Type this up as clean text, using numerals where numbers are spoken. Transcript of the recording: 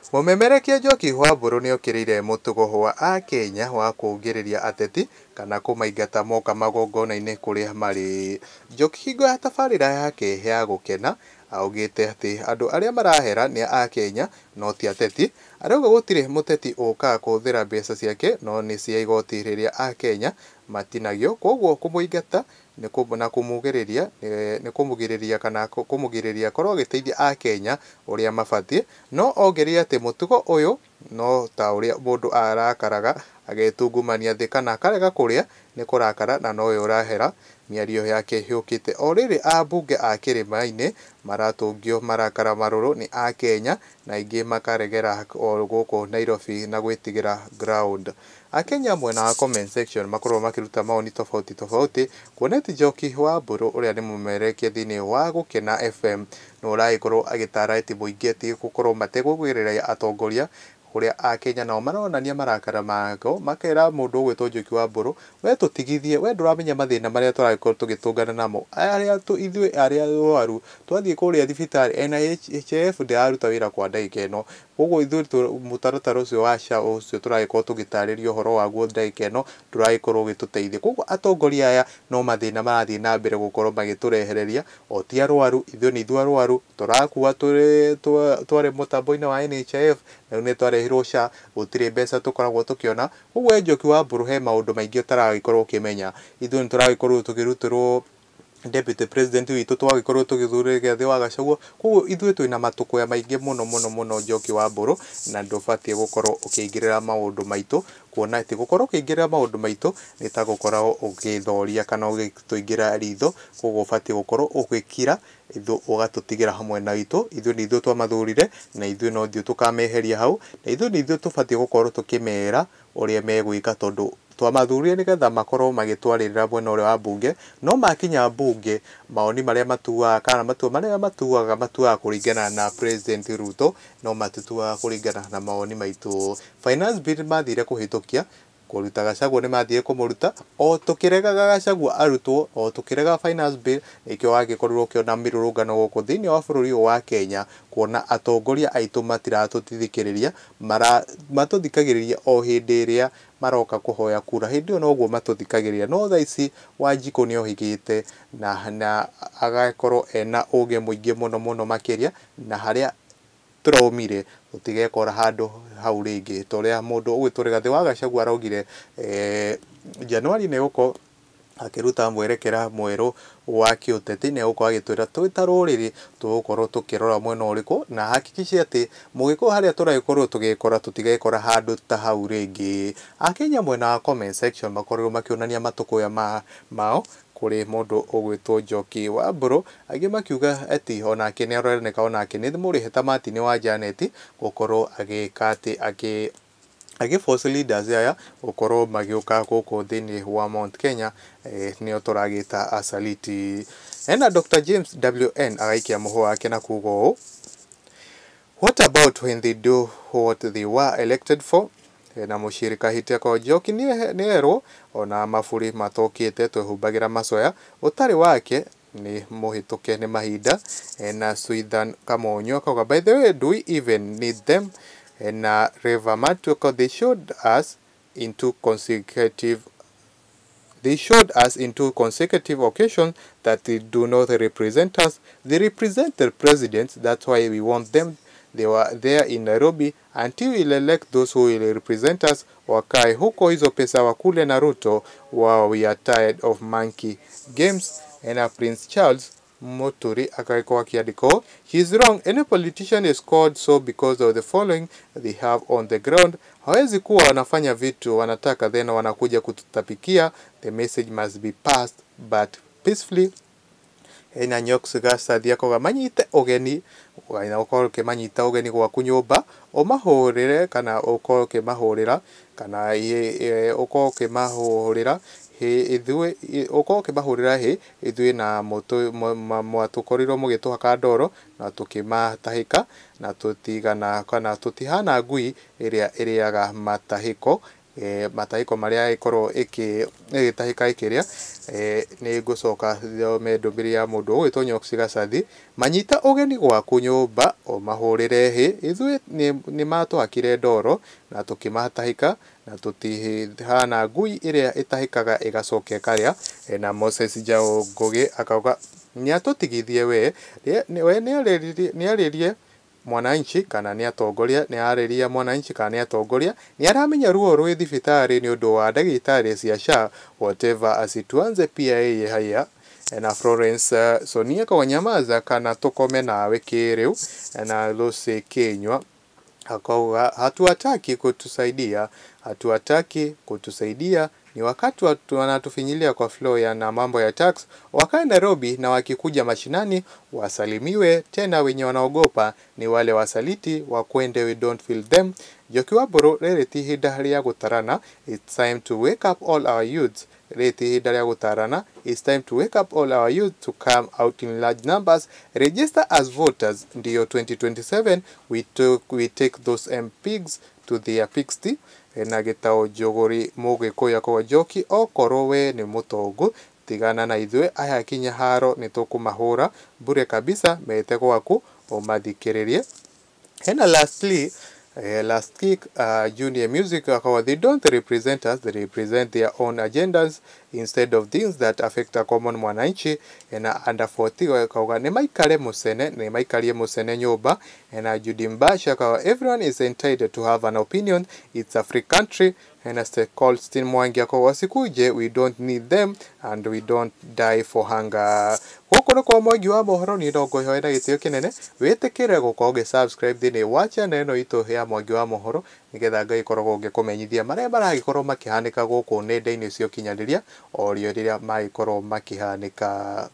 Mũmemerekia Njoki wa Mbũrũ nĩokĩrĩire mũtugo wa akenya wa kũũngĩrĩria ateti kana kũmaingata moka magongona-inĩ kũrĩa marĩ. Njoki hingo ya tabarĩra yake ya gũkena augĩte atĩ andũ arĩa marahera nĩ akenya no ti ateti. Arauga gũtirĩ mũteti ũkaga kũhũthĩra mbeca ciake no nĩ cia igoti rĩrĩa akenya matinagio, koguo kũmũingata na kũmugĩrĩria nĩ kũmũgirĩrĩria kana kũmũgirĩrĩria akorwo agĩteithia akenya ũrĩa mabatiĩ. No ongereire atĩ mũtugo ũyũ no ta ũrĩa mũndũ arakaraga agetungumania thĩ kana akarega kũrĩa nĩ kũrakara na nowe ũrahera. Mĩario yake yũkĩte o rĩrĩ ambunge a kĩrĩma-inĩ maratũngio marakara marũrũ nĩ akenya na aingĩ makaregera o gũkũ Nairobi na gwĩtigĩra ground. Akenya mwena wa comment section makorwo makĩruta maoni tofauti tofauti kuona atĩ Njoki wa Mbũrũ ũrĩa nĩ mũmemerekia thĩinĩ wa Gũkena FM nĩ ũragĩkorwo agĩtara atĩ mũingĩ atige gũkorwo matekũgĩrĩria atongoria kũrĩa akenya nao maronania marakara mao makera mũndũ ũgwĩtwo Njoki wa Mbũrũ we tũtigithie, we ndũramenya mathĩna marĩa tũragĩkorwo tũgĩtũngana namo, arĩa ithuĩ arĩa arwaru twathiĩ kũrĩa thibitarĩ NHIF ndĩraruta wĩra kwa ndagĩka ĩno, koguo ithuĩ mũtaratara ũcio wa SHA ũcio tũragĩkorwo tũgĩtarĩrio ũhoro waguo ndagĩka ĩno ndũragĩkorwo ũgĩtũteithia. Koguo atongoria aya no mathĩna marathiĩ na mbere gũkorwo magĩtũrehereria o ti arwaru, ithuĩ nĩ ithuĩ arwaru tũrakua twarĩ mũtambo-inĩ wa NHIF na rĩu nĩ twarehirwo SHA gũtirĩ mbeca tũkoragwo tũkĩona. Koguo we Njoki wa Mbũrũ he maũndũ maingĩ ũtaragĩkorwo ũkĩmenya, ithuĩ nĩ tũragĩkorwo tũkĩrutĩrwo deputy president witũ twagĩkorwo tũgĩthurĩra Rigathĩ wa Gachagua, koguo ithuĩ twĩna matũkũya maingĩ mũno mũno mũno Njoki wa Mbũrũ, na ndũbatiĩ gũkorwo ũkĩingĩrĩra maũndũ maitũ, kuona atĩ gũkorwo ũkĩingĩrĩra maũndũ maitũ nĩ ta gũkorwo ũgĩthoria kana ũgĩtũingĩra ritho, koguo ũbatiĩ gũkorwo ũgĩkira ithuĩ ũgatũtigĩra hamwe na itũ, ithuĩ nĩ ithuĩ twamathurire na ithuĩ no ithuĩ tũkameheria hau, na ithuĩ nĩ ithuĩ tũbatiĩ gũkorwo tũkĩmera ũrĩa megwĩka tondũ twamathurire nĩgetha makorwo magĩtwarĩrĩra mwena ũrĩa wa mbunge, no makinya mbunge maoni marĩa matuaga kana matua marĩa matuaga matuaga kũringana na President Ruto no matituaga kũringana na mawoni maitũ. Finance bill mathire kũhĩtũkia kũruta Gachagua nĩ mathire kũmũruta o tũkĩregaga Gachagua arutwo o tũkĩregaga finance bill nĩkĩo wagĩkorirwo ũkĩona mĩrũrũngano gũkũ thĩinĩ wa bũrũri ũyũ wa Kenya kuona atongoria aitũ matiratũthikĩrĩria, matũthikagĩrĩria o hĩndĩ ĩrĩa maroka kũhoya kura, hĩndĩ ĩyo noguo matũthikagĩrĩria, no thaa ici Wanjikũ nĩ ohĩgĩte na agakorwo ena ũgĩ mũingĩ mũno mũno makĩria na harĩa tũraumire tũtigekora handũ hau rĩngĩ ta ũrĩa mũndũ ũgwĩtwo Rigathĩ wa Gachagua araugire Januari nĩ egũkorwo akĩruta mwerekera mwerũ wa kĩũteti na egũkorwo agĩtwĩra twĩ ta rũrĩrĩ tũgũkorwo tũkĩrora mwena ũrĩkũ na hakikishe atĩ mũgĩkũyũ harĩa tũragĩkorwo tũgĩkora tũtigekora handũ ta hau rĩngĩ. Akenya mwena wa comment section makorirwo makĩonania matũkũya mao kũrĩ mũndũ ũgwĩtwo Njoki wa Mbũrũ, angĩ makiuga atĩ onake nĩ aroneka onake nĩ mũrĩhe ta Martin wa Janet gũkorwo agĩka atĩ agĩ force leaders aya gũkorwo magĩũka gũkũ thĩinĩ wa Mount Kenya, nĩo tũragĩta asaliti. Ena Dr. James WN agaikia mũhũ wake na kuga ũũ: What about when they do what they were elected for? Na mũcirika Hiteko Njoki nĩ erwo ona maburi matokĩte twehumbagĩra macoya ũtarĩ wake nĩ mũhĩtũke nĩ mahinda. Na Swithan Kamonyo akauga, by the way, do we even need them? Na Reva Matuko, they showed us in two consecutive occasions that they do not represent us. They represent the presidents. That's why we want them. They were there in Nairobi until we elect those who will represent us. Wakae huko, hizo pesa wakule na Ruto wao. We are tired of monkey games. And Prince Charles Muturi akawekwa akiandika, he is wrong. Any politician is called so because of the following they have on the ground. Hawezi kuwa wanafanya vitu wanataka then wanakuja kututapikia. The message must be passed but peacefully. Ena Nyox Gacathi akauga manyite ũgeni na ũkorwo ũkĩmanyita ũgeni gwaku nyũmba ũmahũrĩre kana ũkorwo ũkĩmahũrĩra kana ũkorwo ũkĩmahũrĩra ithuĩ ũkorwo ũkĩmahũrĩra hĩ ithuĩ na mwatũkorirwo mũgĩtũhaka ndoro na tũkĩmatahĩka na tũtigana kana tũtihana ngui ĩrĩa ĩrĩaga matahĩko. Matahĩko marĩa ĩkorwo ĩgĩtahĩka ĩkĩrĩa. Nĩ ngũcoka thome ndũmĩrĩri ya mũndũ ũgwĩtwo Nyoksi Gacathi. Manyita ũgeni gwaku nyũmba ũmahũrĩre hĩ, ithuĩ nĩ matwakire ndoro na tũkĩmatahĩka na tũtihana ngui ĩrĩa ĩtahĩkaga ĩgacoka ĩkarĩa. Na Moses Njaũ Ngũgĩ akauga nĩatũtigithie we, we nĩarĩrie mwananchi kana nĩ atongoria, nĩarĩria mwananchi kana nĩ atongoria, nĩaramenya ruo rwĩ thibitarĩ nĩ ũndũ wa ndagĩtarĩ cia SHA whatever, asituanze pia yeye haya. Na Florence Sonia akauga nyamaza kana tũkome nawe kĩrĩu. Na Lucy Kinyua akauga hatuwataki kutusaidia, hatuwataki kutusaidia, ni wakati wanatufinyilia kwa flow ya na mambo ya tax. Wakae Nairobi na wakikuja mashinani wasalimiwe tena, wenye wanaogopa ni wale wasaliti wakwende, we don't feel them. Njoki wa Mbũrũ, rĩrĩ ti ihinda rĩa gũtarana, it's time to wake up all our youths. Rĩrĩ ti ihinda rĩa gũtarana, it's time to wake up all our youth to come out in large numbers, register as voters, ndio 2027 we take those MPs to their pigsty. Na Gĩtaũ Njũgũri Mũgĩkũyũ akauga Njoki okorwo we nĩ mũtongu tigana na ithuĩ, aya kinya haro nĩ tũkũmahũra bure kabisa, mete gwaku ũmathikĩrĩrie. Hena lastly, last kick, Junior Music akauga they don't represent us, they represent their own agendas instead of things that affect a common mwananchi. Na under 40 akauga nĩ maikare mũcene, nĩ maikarie mũcene nyũmba. Na Judy Mbasha akauga everyone is entitled to have an opinion, it's a free country. Na Colstin Mwangi akauga wasikuje, we don't need them and we don't die for hunger. Gũkũ nĩ kwa Mwangi wa mohoro, niĩ no ngũhoe na gĩtĩo kĩnene wĩtĩkĩre gũkorwo ũgĩ subscribe thĩinĩ wa channel ĩno itũ ya Mwangi wa mohoro, nĩgetha ngagĩkoragwo ngĩkũmenyithia marĩa maragĩkorwo makĩhanĩka gũkũ nenda-inĩ cia ũkinyanĩria o rĩo rĩrĩa magĩkorwo makĩhanĩka.